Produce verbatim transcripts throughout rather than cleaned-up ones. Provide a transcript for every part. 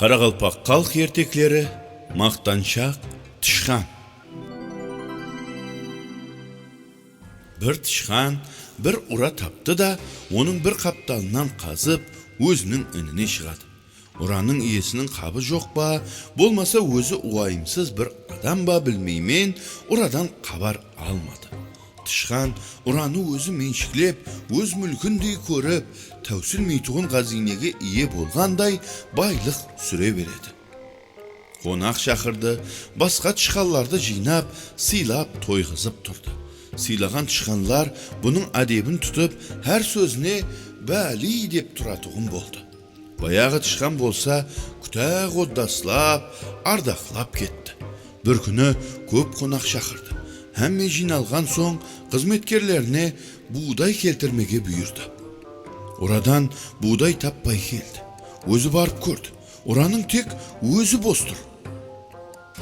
Qaraqalpaq xalıq ertekleri. Maqtanshaq tıshqan. Bir tıshqan bir ura taptı da, onıń bir qaptalınan qazıp, óziniń inine shıǵadı. Uranıń iyesiniń qabı joq pa, bolmasa ózi uwayımsız bir adam ba bilmeymen, uradan xabar almadı. Tıshqan uranı ózi menshiklep, óz múlkindey kórip, táwsilmeytuǵın ǵáziynege iye bolǵanday baylıq súre beredi. Qonaq shaqırdı, basqa tıshqanlardı jıynap, sıylap, toyǵızıp turdı. Sıylaǵan tıshqanlar bunıń ádebin tutıp, hár sózine báli dep turatuǵın boldı. Bayaǵı tıshqan bolsa, kútá ǵoddaslap, ardaqlap ketti. Bir kúni kóp qonaq shaqırdı. Hámme jıynalǵan soń, xızmetkerlerine buwday keltirmege buyırdı. Uradan buwday tappay keldi. Ózi barıp kórdi. Uranıń tek ózi bos tur.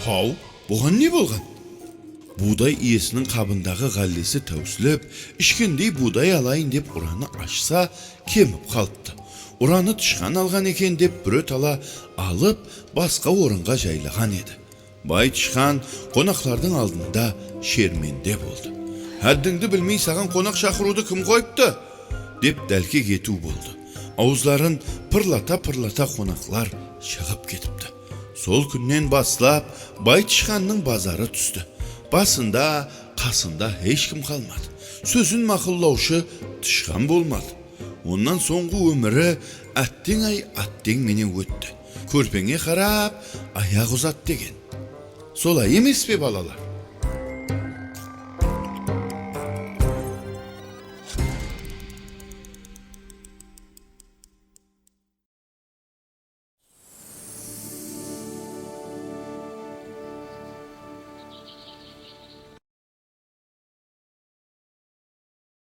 Haw, buǵan ne bolǵan? Buwday iyesiniń qabındaǵı ǵállesi táwsilip, ishkendey buwday alayın dep uranı ashsa, kemip qalıptı. Uranı tıshqan alǵan eken dep, búret ala alıp, basqa orınǵa jaylaǵan edi. Bay tıshqan qonaqlardıń aldında shermende boldı. Háddińdi bilmey, saǵan qonaq shaqırıwdı kim qoyıptı? Dep dálkek etiw boldı. Awızların pırlata-pırlata qonaqlar shıǵıp ketipti. Sol kúnnen baslap bay tıshqannıń bazarı tústi. Basında, qasında hesh kim qalmadı. Sózin maqıllawshı tıshqan bolmadı. Onnan sońǵı ómiri átteń-ay átteń menen ótti. Kórpeńe qarap, ayaq uzat degen. Solay emes pe, balalar?